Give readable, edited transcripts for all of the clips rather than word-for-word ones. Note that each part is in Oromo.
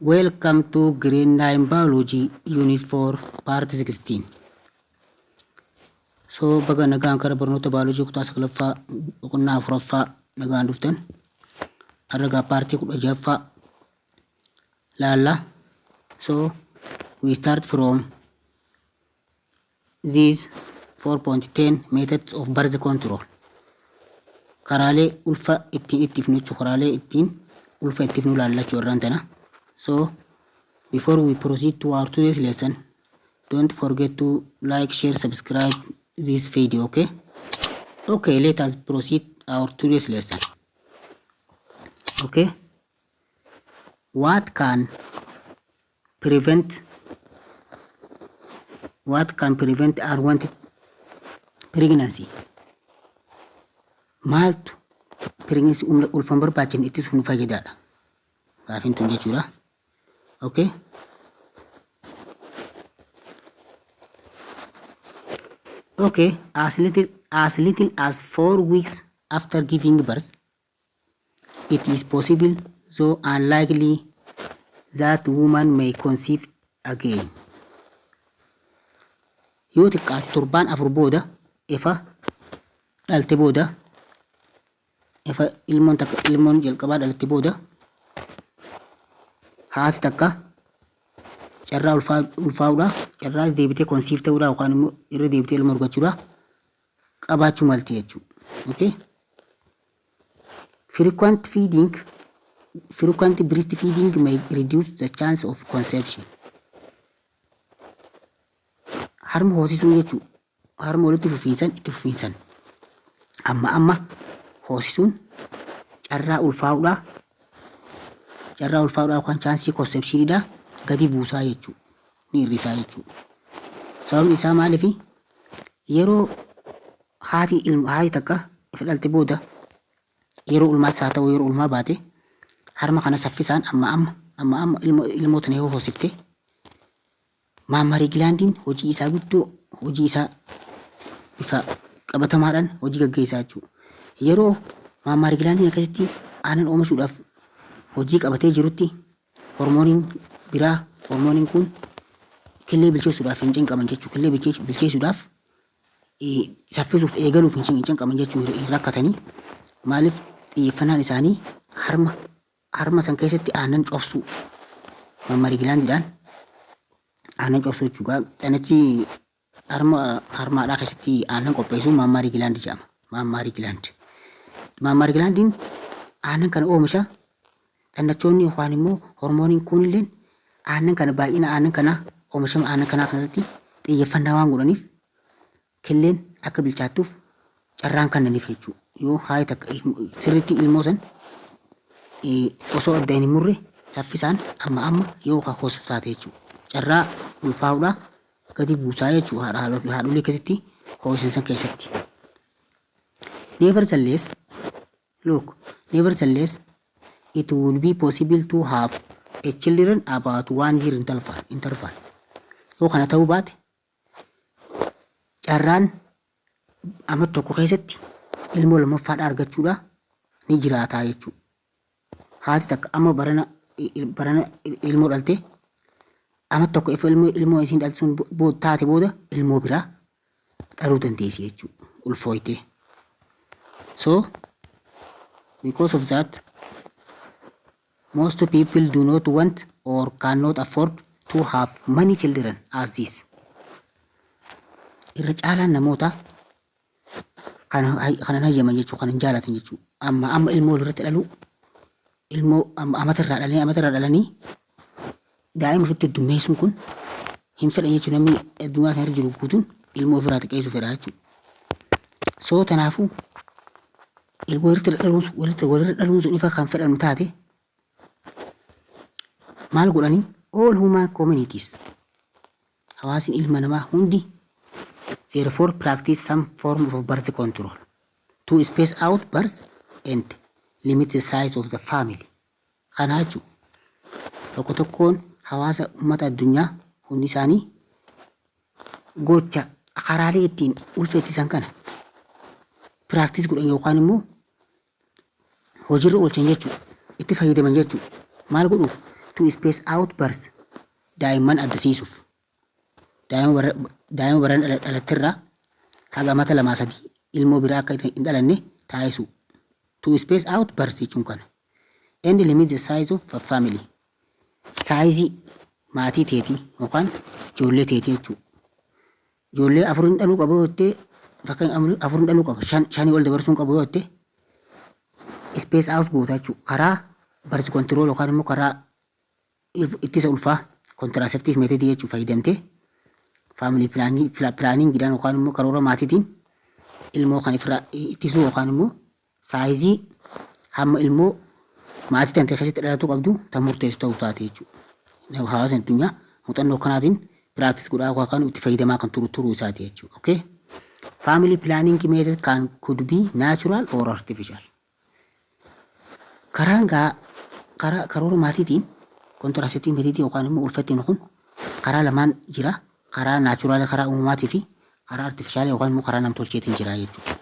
Welcome to Grade 9 Biology Unit 4 Part 16. So baga nagaan kara barnoota baayoloojii kutaa saglaffaa boqonnaa afuraffaa nagaan dhuftan. Har'a gaa paartii 16ffaa laalla. So we start from these 4.10 methods of birth control. Karaalee ulfa ittiin ittifnu jechuudha. Karaalee ittiin ulfa ittifnu laalla jechuudha irraan tana. So before we proceed to our today's lesson, don't forget to like, share, subscribe this video, okay? Okay, let us proceed our today's lesson. Okay? What can prevent what can prevent unwanted pregnancy? Maaltu pregnancy ulfa hin barbaachifne ittisuuf nu fayyadaadha? Gaafiin tun jechuudha. Okay? Okay, as little as 4 weeks after giving birth, it is possible, though unlikely, that woman may conceive again. Yoo xiqqaate torbaan 4 booda ifa dhalte booda, ifa ilmoon takka, ilmoon jalqabaa dhalatte booda, haati takka carraa ulfaa'uudha, carraa deebitee conceive ta'uudha yookaan immoo irra deebitee ilmoo argachuudha qabaachuu malti jechuudha. Okay? Frequent breastfeeding may reduce the chance of conception. Harma hoosisuu jechuudha. Harma walitti fufiinsan, itti fufiinsan amma amma hoosisuun carraa ulfaa'uudha yookaan chance conceptioniidha gadi buusaa jechuudha. Ni hir'isaa jechuudha. Sababni isaa maaliifi? Yeroo haati takka ifa dhalte booda, yeroo ulmaattis haa ta'u, yeroo ulmaa baate, harma kana saffisaan amma amma amma amma ilmoo tana yoo hoosifte, mammary glandiin hojii isaa guddoo, hojii isaa bifa qabatamaadhaan hojii gaggeessaa jechuudha. Yeroo mammary glandiin akkasitti aannan oomishuudhaaf hojii qabatee jirutti, hormooniin biraa, hormooniin kun killee bilcheessuudhaaf hin cinqaman jechuudha. Killee bilcheessuudhaaf saffisuuf eegaluuf hin cinqaman jechuudha, hin rakkatanii. Maaliif? Xiyyeeffannaan isaanii harma san keessatti aannan cobsuu, mammary glandiidhaan aannan cobsuu jechuudha. Xanachi harma harmaadhaa keessatti aannan qopheessu mammary gland jedhama. Mammary gland. Mammary glandiin aannan kana oomisha. Xannachoonni yookaan immoo hormooniin kunilleen aannan kana, baay'ina aannan kanaa, oomishama aannan kanaa kanarratti xiyyeeffannaa waan godhaniif, killeen akka bilchaattuuf carraan kennaniif jechuudha. Yoo haati takka sirriitti ilmoo san osoo adda hin murre saffisaan amma amma yoo hoosiftu taate jechuudha. Carraa ulfaa'uudhaa gadi buusaa jechuudha haadholii keessatti ho'isan san keessatti. Nevertheless, look, nevertheless, it will be possible to have a children about one year interval. Yoo kana ta'uu baate, carraan amma tokko keessatti ilmoo lammaffaadha argachuudha ni jiraataa jechuudha. Haati takka amma barana ilmoo dhalte, amma tokko if ilmoo isiin dhalchuun taate booda ilmoo biraa dhaluu dandeessi jechuudha ulfooytee. So because of that, most people do not want or cannot afford to have many children as this. Irra caalaan namoota kana hin hayyaman jechuudha, kan hin jaalatan jechuudha. Amma amma ilmoo walirratti dhaluu, ilmoo amatarraa dhalanii daa'ima ofitti heddummeessuun kun hin fedhan jechuudha. Namni addunyaa kana irra jiru guutuun ilmoo ofirraa xiqqeessuu fedha jechuudha. So kanaafuu ilmoo walitti walirra dhaluun sun ifa kan fedhanu taate, maal godhanii? All human communities, hawaasni ilma namaa hundi, therefore practice some form of birth control to space out birth and limit the size of the family. Kana jechuudha. Tokko tokkoon hawaasa uummata addunyaa hundi isaanii gocha karaalee ittiin ulfa ittisan kana practice godhan yookaan immoo hojiirra oolchan jechuudha. Itti fayyadaman jechuudha. Maal godhuuf? To space out birth, daa'imman addasiisuuf, daa'ima baran dhalatterraa haga mata lamaa sadii ilmoo biraa akka hin dhalanne taasisu. To space out birth jechuun kana. And limit the size of a family. Sizeii maatii teetii yookaan ijoollee teetii jechuudha. Ijoollee afurin dhaluu qabu yoo jettee, fakkeenya afurin dhaluu qaba, shanii ol dabarsuun qabu yoo jettee, space out goota jechuudha. Karaa birth control yookaan immoo karaa ittisa ulfaa, contraceptive method jechuudha, fayyadamtee family planningiidhaan yookaan immoo karoora maatiitiin ilmoo kan ifirraa ittisuu yookaan immoo sizeii hamma ilmoo maatii tante keessatti dhalatuu qabdu tan murteessu ta'uu taate jechuudha. Hawaasni addunyaa muuxannoo akkanaatiin practice godhaa yookaan itti fayyadamaa kan turu turuu isaati jechuudha. Okay? Family planning method can could be natural or artificial. Karaan gaa karaa karoora maatiitiin contraceptive method yookaan immoo ulfattiin kun karaa lamaan jira. Karaa natural, karaa uumamaatii, fi karaa artificial yookaan immoo karaa namtolcheetiin jira jechuudha.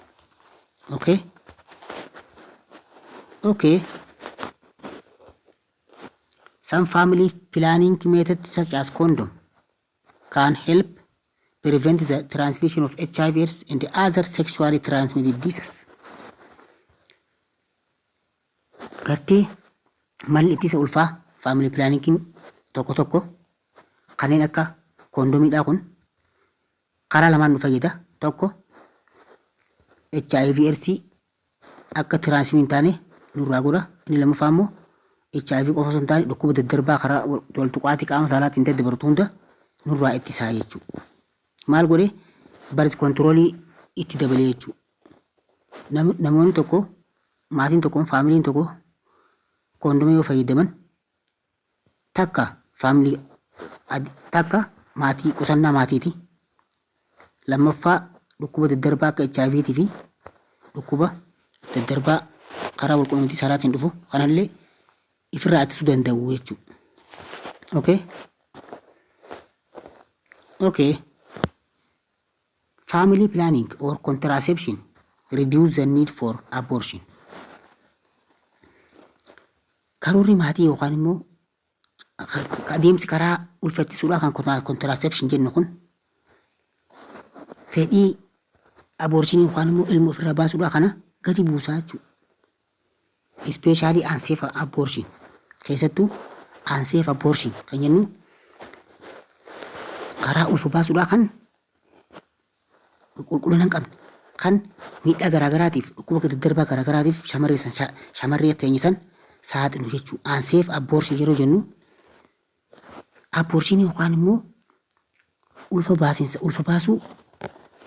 Okay? Okay. Some family planning methods such as condom can help prevent the transmission of HIV AIDS and other sexually transmitted diseases. Gartee malli ittisa ulfaa, family planning, tokko tokko kanneen akka kondomiidhaa kun karaa lamaan nu fayyada. Tokko, HIV AIDS akka transmit hin taane nurraa godha. Inni lammaffaa immoo HIV qofa osoo hin taane dhukkuba daddarbaa karaa wal tuqaatii qaama saalaatiin daddabartu hunda nurraa ittisaa jechuudha. Maal godhee? Birth controlii itti dabalee jechuudha. Namoonni tokko, maatiin tokko, familyn tokko koondomii yoo fayyadaman, takka family, takka maatii, qusannaa maatiiti. Lammaffaa, dhukkuba daddarbaa akka HIV fi dhukkuba daddarbaa karaa walqunnamtii saalaatiin dhufu kanallee ifirraa ittisuu danda'u jechuudha. Okay? Okay. Family planning or contraception reduce the need for abortion. Karoorri maatii yookaan immoo adeemsi karaa ulfa ittisuudhaa kan contraception jennu kun fedhii abortionii yookaan immoo ilma ofirraa baasuudhaa kana gadi buusaa jechuudha. Especially unsafe abortion, keessattuu unsafe abortion kan jennu karaa ulfa baasuudhaa kan qulqullina hin qabne, kan miidhaa garaagaraatiif, dhukkuba daddarbaa garaagaraatiif shamarree teenya san saaxilu jechuudha. Unsafe abortion yeroo jennu abortionii yookaan immoo ulfa baasiinsa, ulfa baasuu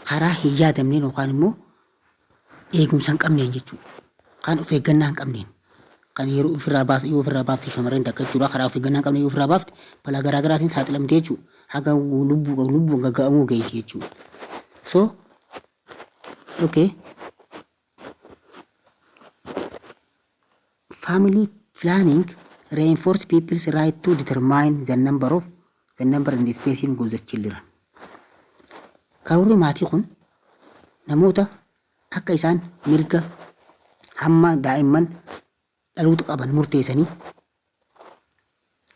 karaa hin yaadamneen yookaan immoo eegumsa hin qabneen jechuudha. Kan of eeggannaa hin qabneen. Kan yeroo ofirraa baas yoo ofirraa baafte shamarreen takka jechuudha, karaa of eeggannaa hin qabne yoo ofirraa baafte balaa garaagaraatiin saaxilamte jechuudha. Haga lubbuu gagga'amuu geessi jechuudha. So okay. Family planning reinforce people's right to determine the number and the spacing of the children. Karoorri maatii kun namoota akka isaan mirga hamma daa'imman dhaluutu qaban murteessanii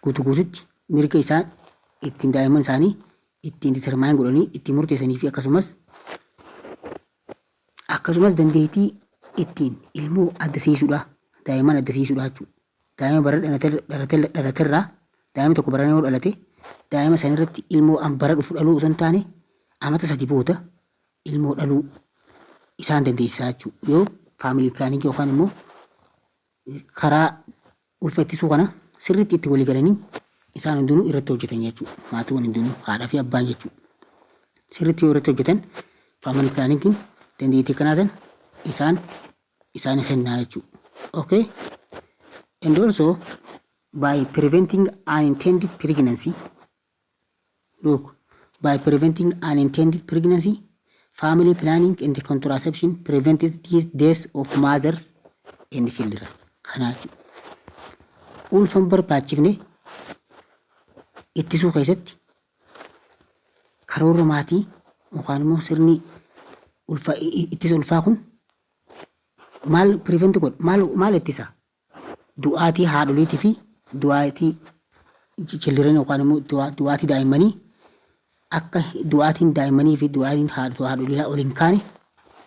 guutuu guututti mirga isaan ittiin daa'imman isaanii ittiin determine godhanii ittiin murteessanii fi akkasumas dandeettii ittiin ilmoo addasiisuudha, daa'imman addasiisuudha jechuudha. Daa'ima bara dhalaterraa, daa'imni tokko bara yoo dhalate, daa'ima sanirratti ilmoo bara dhufu dhaluu osoo hin taane amata 3 booda ilmoo dhaluu isaan dandeessisaa jechuudha. Yoo family planning yookaan immoo karaa ulfa ittisuu kana sirriitti itti walii galanii isaan hundinuu irratti hojjetan jechuudha. Maatiiwwan hundinuu, haadhaa fi abbaan jechuudha. Sirriitti yoo irratti hojjetan family planningiin dandeettii kanaatiin isaan kennaa jechuudha. Okay? And also by preventing unintended pregnancy, look, by preventing unintended pregnancy, family planning and contraception prevents these deaths of mothers and children. Kanaa jechuudha. Ulfa hin barbaachifne ittisuu keessatti karoorri maatii yookaan immoo sirni ulfa ittisa ulfaa kun maal prevent godha? Maal ittisa? Du'aatii haadholiitii fi du'aatii children yookaan immoo du'aatii daa'immanii, akka du'aatiin daa'immanii fi du'aatiin haadholii ol hin kaane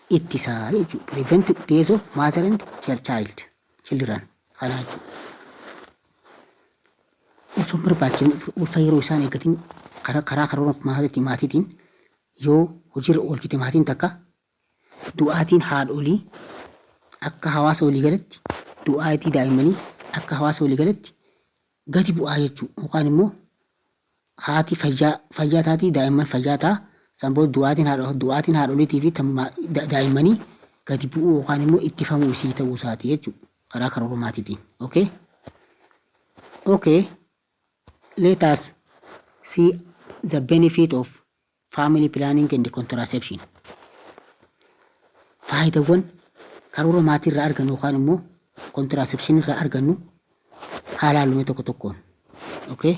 ittisaa jechuudha. Prevent death of mother and child, children kana jechuudha. Ulfa hin barbaachifne, ulfa yeroo isaan eeggatin karaa karoora maatiitiin yoo hojiirra oolchite maatiin takka, du'aatiin haadholii akka hawaasa waliigalatti, du'aatii daa'immanii akka hawaasa waliigalatti gadi bu'aa jechuudha. Yookaan immoo haati fayyaa taatii, daa'imman fayyaa ta'a. San booda du'aatiin haadholiitii fi daa'immanii gadi bu'uu yookaan immoo ittifamuu isii ta'uu isaati jechuudha. Karaa karoora maatiitiin. Okay? Okay. Let us see the benefit of family planning and contraception. Faayidaawwan karoora maatii irraa argannu yookaan immoo contraception irraa argannu haa ilaallu tokko tokkoon. Okay?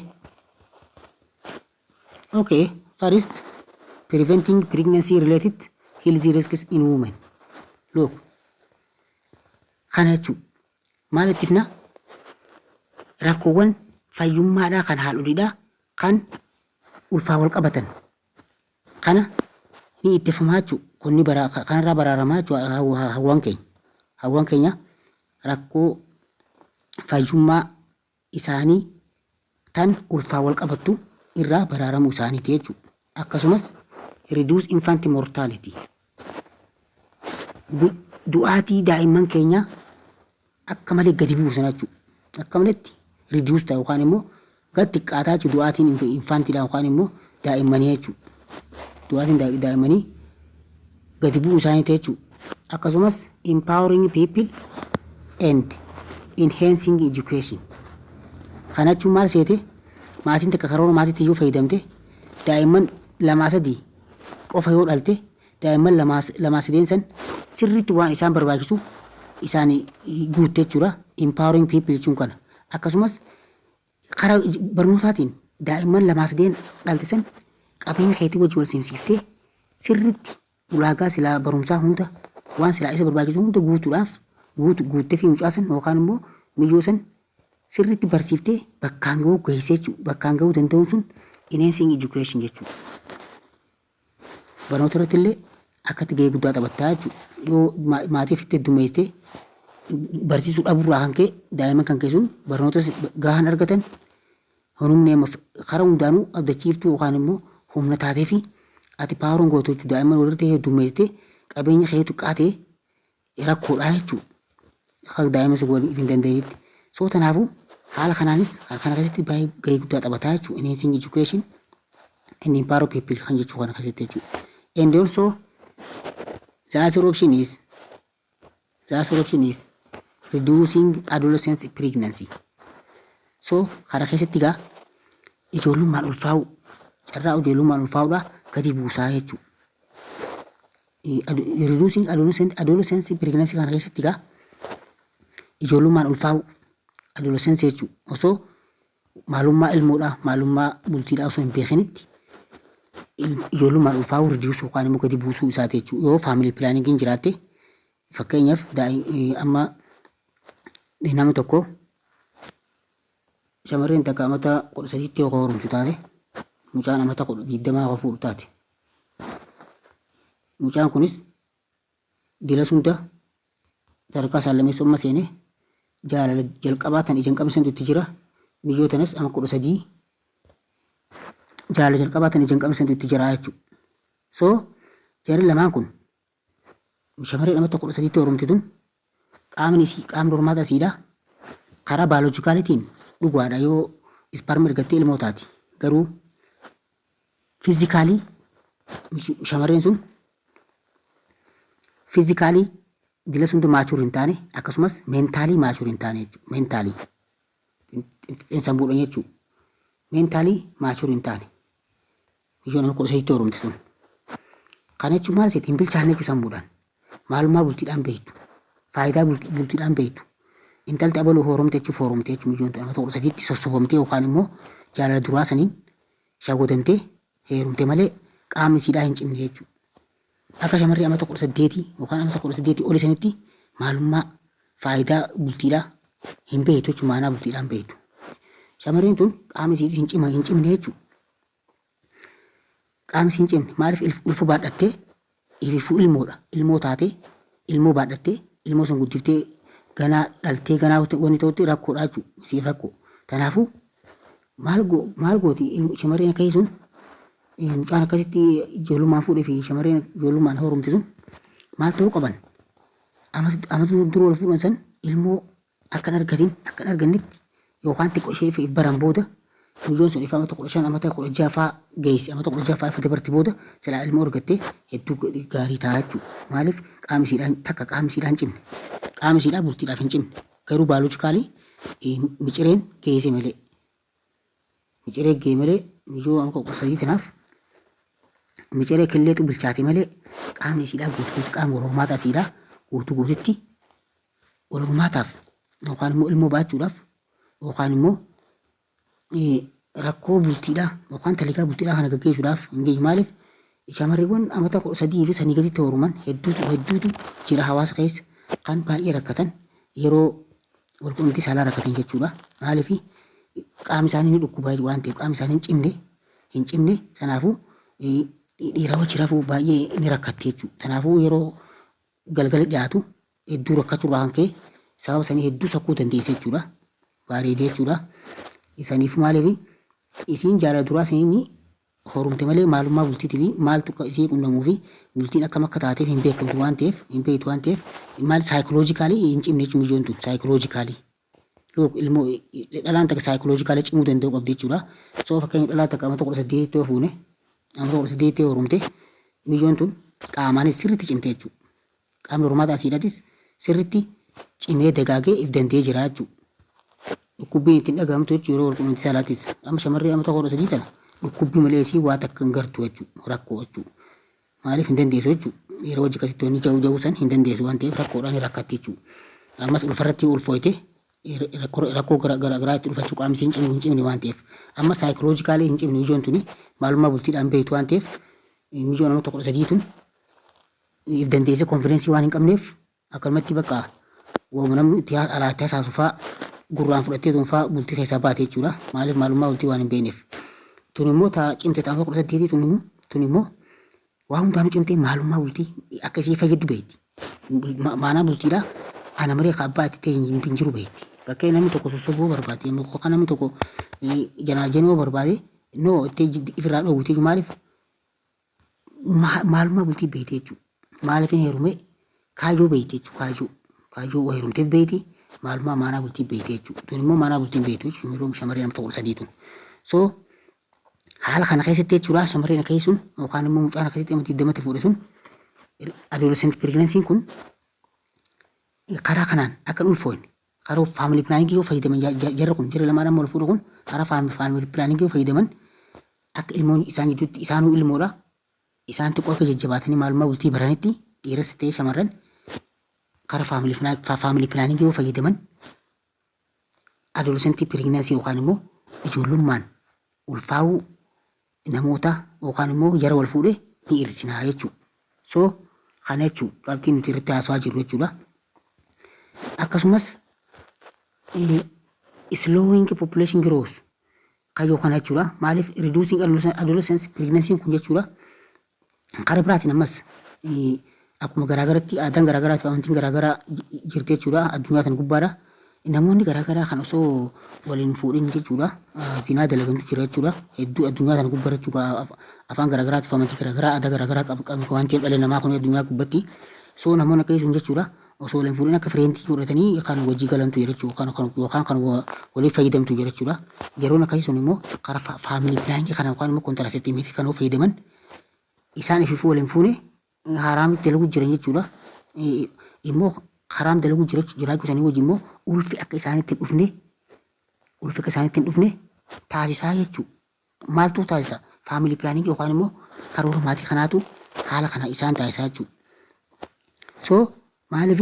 Okay. First, preventing pregnancy related health risks in women. Look. Kana jechuun maal ittifna? Rakkoowwan fayyummaadhaa kan haadholiidhaa kan ulfaa wal qabatan kana ni ittifamaa jechuudha. Kunni kanarraa baraaramaa jechuudha hawwan keenya. Hawwan keenya rakkoo fayyummaa isaanii tan ulfaa wal qabattu irraa baraaramuu isaaniiti jechuudha. Akkasumas reduce infant mortality. Du'aatii daa'imman keenyaa akka malee gadi buusan jechuudha. Akka maletti reduce ta'a yookaan immoo gad xiqqaataa jechuudha du'aatiin infantiidha yookaan immoo daa'immanii jechuudha. Du'aatiin daa'immanii gadi bu'uu isaaniiti jechuudha. Akkasumas empowering people and enhancing education. Kana jechuun maal seete? Maatiin takka karoora maatiitti yoo fayyadamte, daa'imman lamaa sadii qofa yoo dhalte, daa'imman lamaa sadeen san sirriitti waan isaan barbaachisu isaan guutte jechuudha. Empowering people jechuun kana. Akkasumas karaa barnootaatiin daa'imman lamaa sadeen dhalte san qabeenya keetii wajjin wal simsiiftee sirriitti ulaagaa silaa barumsaa hunda, waan silaa isa barbaachisu hunda guutuudhaaf guuttee fi mucaa san yookaan immoo miyyoo san sirriitti barsiiftee bakkaan gahuu geessee jechuudha. Bakkaan gahuu danda'uun sun enhancing education jechuudha. Barnoota irratti illee akkatti gahee guddaa taphattaa jechuudha. Yoo maatii ofitti heddummeessitee barsiisuu dhabuurraa kan ka'e daa'imman kan ka'e sun barnoota gahaan argatan, humni karaa hundaanuu abdachiiftuu yookaan immoo humna taatee fi ati power gootu jechuudha. Daa'imman walirratti heddummeessitee qabeenya kee xiqqaa ta'e rakkoodha jechuudha. Akka daa'ima sun waliin hin danda'initti. So kanaafuu haala kanaanis kana keessatti baay'ee gahee guddaa taphataa jechuudha. Enhancing education and empower people kan jechuu kana keessatti jechuudha. And also the other option is reducing adolescent pregnancy. So kana keessatti gaa ijoollummaan ulfaa'u, carraa ijoollummaan ulfaa'uudha gadi buusaa jechuudha. Reducing adolescent pregnancy kana keessatti gaa ijoollummaan ulfaa'u, adolescence jechuudha. Osoo maalummaa ilmoodhaa, maalummaa bultiidhaa osoo hin beekinitti ijoollummaan ulfaa'uu reduce yookaan immoo gadi buusuu isaati jechuudha. Yoo family planningiin jiraatte, fakkeenyaaf amma namni tokko, shamarreen takka amata 13tti yoo horumtu taate, mucaan amata 20 yoo fuudhu taate, mucaan kunis dila hunda sadarkaa saallameessummaa seenee jaalala jalqabaa tan ija hin qabne santu itti jira. Biyyoo tanas ama 13 jaalala jalqabaa tan ija hin qabne santu itti jira jechuudha. So jarri lamaan kun, shamarreen amata 13tti horumte tun, qaamni isii, qaamni hormaata isiidha, karaa biologicalitiin dhugaadha, yoo sperm ergattee ilmoo taati. Garuu physically shamarreen sun physically dila suntu mature hin taane, akkasumas mentally mature hin taane jechuudha. Mentally sammuudhaan jechuudha. Mentally mature hin taane. Iyyoo nama 13tti horumte sun. Kana jechuun maal seeti? Hin bilchaanne jechuudha sammuudhaan. Maalummaa bultiidhaan beektu. Faayidaa bultiidhaan beektu. Intalti abaluu horumte jechuuf horumte jechuun ijoon nama 13tti sossobamtee yookaan immoo jaalala duraa saniin shawwatamtee heerumte malee qaamni isiidhaa hin cimne jechuudha. Akka shamarree amata 18 yookaan amata 18 olii sanitti maalummaa faayidaa bultiidhaa hin beektu jechuudha, maanaa bultiidhaan beektu. Shamarreen tun qaamni isiitis hin cima hin cimne jechuudha. Qaamni isii hin cimne. Maaliif? Ulfa baadhattee ififuu ilmoodha. Ilmoo taatee, ilmoo baadhattee, ilmoo sun guddiftee, ganaa dhaltee, ganaa wanni ta'utti rakkoodha jechuudha. Isiif rakkoo. Kanaafuu maal gooti shamarreen akkasii sun? Mucaan akkasitti ijoollummaan fuudhee fi shamarreen ijoollummaan horumte sun maal ta'uu qaban? Amata dura wal fuudhan san ilmoo akka hin argatin, akka hin argannetti yookaan xiqqoo ishee baran booda, mucaan sun ifa amata 15, amata 16 fa'aa geesse, amata 16 fa'aa ifa dabarte booda silaa ilmoo argatte hedduu gaarii ta'a jechuudha. Maaliif? Qaamni isiidhaan takka qaamni isiidhaan hin cimne. Qaamni isiidhaa bultiidhaaf hin cimne. Garuu biologically micireen geesse malee. Miciree gee malee, miyyoo amma 13 tanaaf miciree killeetu bilchaate malee, qaamni isiidhaa guutuu, qaama wal hormaataa isiidhaa guutuu guututti wal hormaataaf yookaan immoo ilmoo baachuudhaaf yookaan immoo rakkoo bultiidhaa yookaan taligaa bultiidhaa kana gaggeessuudhaaf hin geenye. Maaliif? Shamarreewwan amata 13 fi sanii gaditti horuman hedduutu jira hawaasa keessa, kan baay'ee rakkatan, yeroo walqunnamtii saalaa rakkatan jechuudha. Maaliif? Qaamni isaanii ni dhukkuba waan ta'eef, qaamni isaanii hin cimne, hin cimne. Kanaafuu dhiiraa wajji rafuu baay'ee ni rakkatti jechuudha. Kanaafuu yeroo galgala dhiyaatu hedduu rakkachuurraa kan ka'e sababa sanii hedduu sakkuu dandeessa jechuudha. Bareedee jechuudha. Isaniif maaliif? Isiin jaalala duraa sanii horumte malee maalummaa bultiitii fi maaltu akka isii qunnamuu fi bultiin akkam akka taateef hin beekamtu waan ta'eef, hin beektu waan ta'eef, maal, psychologically hin cimne jechuun mijoon tun psychologically. Look, ilmoo dhalaan takka psychologically cimuu danda'u qabdi jechuudha. So fakkeenya dhalaa takka amata 18tti yoo fuune, amata 18tti yoo horumte, mijoon tun qaamaanis sirriitti cimte jechuudha. Qaamni hormaata asiidhatis sirriitti cimee dagaagee if danda'ee jira jechuudha. Dhukkubbiin ittiin dhagahamtu jechuudha yeroo walqunnamtii saalaatis. Amma shamarree amata 13 tana dhukkubbii malee isii waa takka hin gartu jechuudha. Rakkoo jechuudha. Maaliif? Hin dandeessu jechuudha. Yeroo hojii akkasitti wanni ja'u ja'u san hin dandeessu waan ta'eef rakkoodhaan ni rakkatti jechuudha. Ammas ulfarratti ulfooyte rakkoo gara gara garaa itti dhufachuu, qaamni isii hin cimne, hin cimne waan ta'eef. Amma psychologically hin cimne ijoon tuni, maalummaa bultiidhaan beektu waan ta'eef. Mijoon amata 13 tun if dandeessee confidence waan hin qabneef akkanumatti bakka waanuma namni itti alaatti hasaasu faa gurraan fudhattee tun faa bultii keessaa baate jechuudha. Maaliif? Maalummaa bultii waan hin beekneef. Tun immoo taa cimte ta'an 18 tun immoo waa hundaanuu cimtee maalummaa bultii akka isii fayyaddu beekti. Maanaa bultiidhaa ana malee ka abbaa itti ta'e hin jiru beekti. Bakkee namni tokko sossobuu barbaade yookaan namni tokko janaa jenuu barbaade, no, itti ifirraa dhoowwite. Maaliif? Maalummaa bultii beekti jechuudha. Maaliif hin heerume? Kaayyoo beekti jechuudha. Kaayyoo heerumteef beekti, maalummaa maanaa bultii beekti jechuudha. Tun immoo maanaa bultii hin beektu jechuudha. Yeroo shamarree nama 13 tun. So haala kana keessatti jechuudha, shamarreen akkasii sun yookaan immoo mucaan akkasitti nama 20tti fuudhe sun, adolescent pregnancy kun karaa kanaan akka hin ulfoofne karaa family planning yoo fayyadaman, jarri kun, jarri lamaan amma wal fuudhu kun, karaa family planning yoo fayyadaman, akka ilmoon isaan gidduutti, isaanuu ilmoodha, isaan xiqqoo akka jajjabaatanii maalummaa bultii baranitti, dhiiras ta'ee shamarran karaa family planning yoo fayyadaman, adolescent pregnancy yookaan immoo ijoollummaan ulfaa'uu namoota yookaan immoo jara wal fuudhe ni hir'isinaa jechuudha. So kana jechuun qabxiin nuti irratti haasawaa jirru jechuudha. Akkasumas slowing population growth kayyoo kana jechuudha. Maaliif? Reducing adolescence pregnancy kun jechuudha. Karaa biraatiin ammas akkuma garaagaratti aadaan garaagaraa fi amantiin garaagaraa jirti jechuudha addunyaa kana gubbaadha. Namoonni garaagaraa kan osoo waliin fuudhin jechuudha zinaa dalagantu jira jechuudha. Hedduu addunyaa kana gubbaarra jechuudha, afaan garaagaraa fi amantii garaagaraa, aadaa garaagaraa qabu waan ta'eef dhalli namaa kun addunyaa gubbatti. So namoonni akkasii sun jechuudha osoo waliin fuudhin akka friend godhatanii kan hojii galantu jira jechuudha. Kan yookaan kan waliif fayyadamtu jira jechuudha. Yeroon akkasii sun immoo karaa family planning kana yookaan immoo contraceptive kan fayyadaman, isaan ififuu waliin fuune haraamitti dalaguu jiran jechuudha. Immoo haraam dalaguu jiraachuu isaanii wajjin immoo ulfi akka isaanitti hin dhufne, ulfi akka isaanitti hin dhufne taasisaa jechuudha. Maaltu taasisa? Family planning yookaan immoo karoora maatii kanaatu haala kana isaan taasisaa jechuudha. So maaliif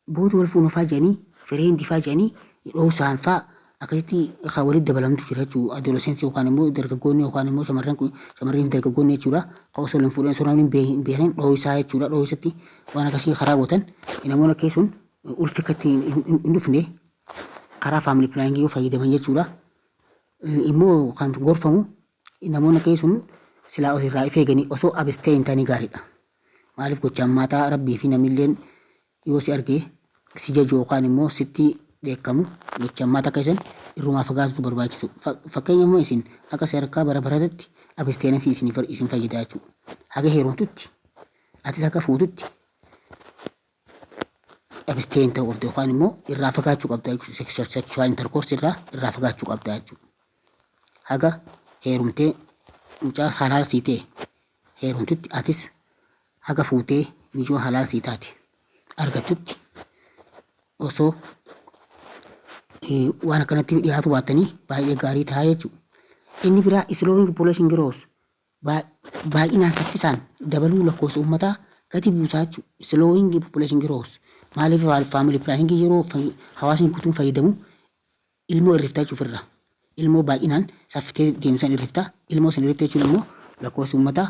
booda wal fuunu faa jedhanii, friend faa jedhanii, dhoosaan faa akkasitti kan walitti dabalamtu jira jechuudha. Adolescence yookaan immoo dargaggoonni yookaan immoo shamarran kun, shamarreen dargaggoonni jechuudha. Kan osoo hin fuudhin, osoo namni hin beekin dhoosaa jechuudha. Dhoosatti waan akkasii karaa gootan, namoonni akkasii sun ulfi akka itti hin dhufne karaa family planning yoo fayyadaman jechuudha. Immoo kan gorfamu namoonni akkasii sun silaa ofirraa if eeganii osoo abstain hin taane gaariidha. Maaliif gocha hammaataa Rabbii fi namnilleen yoo si arge si jaju yookaan immoo sitti dheekkamu, gocha hammaataa keessan irrumaa fagaatutu barbaachisu. Fakkeenya immoo isin akka sadarkaa bara baratatti abstinence isin fayyada jechuudha. Haga heerumtutti, atis haga fuututti abstain ta'uu qabda yookaan immoo irraa fagaachuu qabda jechuudha. Sexual intercourse irraa fagaachuu qabda jechuudha. Haga heerumtee mucaa halaal sii ta'e heerumtutti, atis haga fuutee mijoo halaal sii taate argattutti osoo waan akkanatti dhiyaatu baattanii baay'ee gaarii ta'a jechuudha. Inni biraa slowing population growth, baay'inaan saffisaan dabaluu lakkoofsa uummataa gadi buusaa jechuudha. Slowing population growth, maaliif family planning yeroo hawaasni guutuun fayyadamu ilmoo irriftaa jechuuf irra. Ilmoo baay'inaan saffitee deemsan irriftaa. Ilmoo san irrifta jechuun immoo lakkoofsa uummataa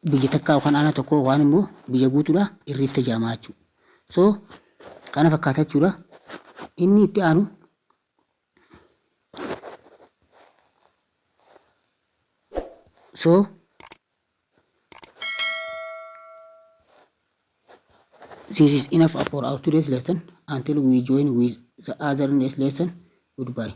biyya takkaa yookaan aanaa tokko yookaan immoo biyya guutuudha irrifta jedhama jechuudha. So kana fakkaata jechuudha. Inni itti aanu, so this is enough for our today's lesson. Until we join with the other next lesson, goodbye.